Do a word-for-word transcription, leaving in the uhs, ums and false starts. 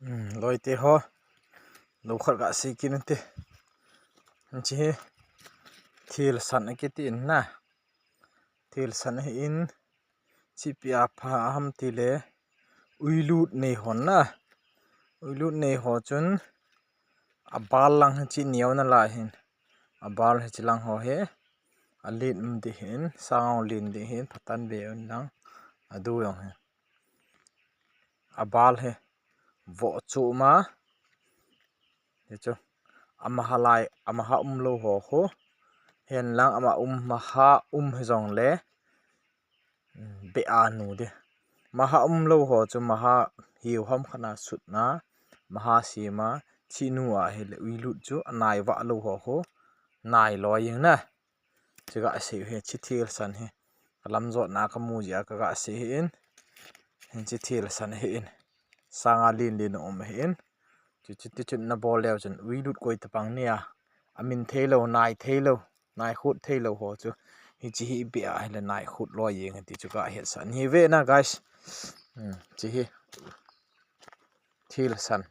Loi te ho, lo khat ga sei kit inte. Hiche hi thil san akiti in na. Thil san ahin, hiche ipi a pha ham tile, uilut nei hon na. Uilut nei ho chun abal lang hiche neo nalai hin, abal hiche lang ho hi alen um ding hin, sang alen ding hin, phatan ve un lang, adu jong hi. Abal hi voh chu ma, hichu amaha lai, amaha umlou ho khu, hen lang ama um, maha um hijongle beh a nu ding. Maha umlou ho chu maha hiu ham khat na sutna, maha sema, hiche nu ahile uilut chu anai vah lou ho khu nai loi jeng na. Chu ga sei hi, hiche thil san hi kalam jotna kamu jeh a kaga sei hi in. Hiche thil san hi in, sang alen alen um hi in. Chuche tichun nabol leu chun uilut koi tapang nia, amin theilou, nai theilou, nai khut theilou ho chu hiche hi beh ahile nai khut loi jeng ti chu ga hetsah nahi ve na guys. Hiche hi thil san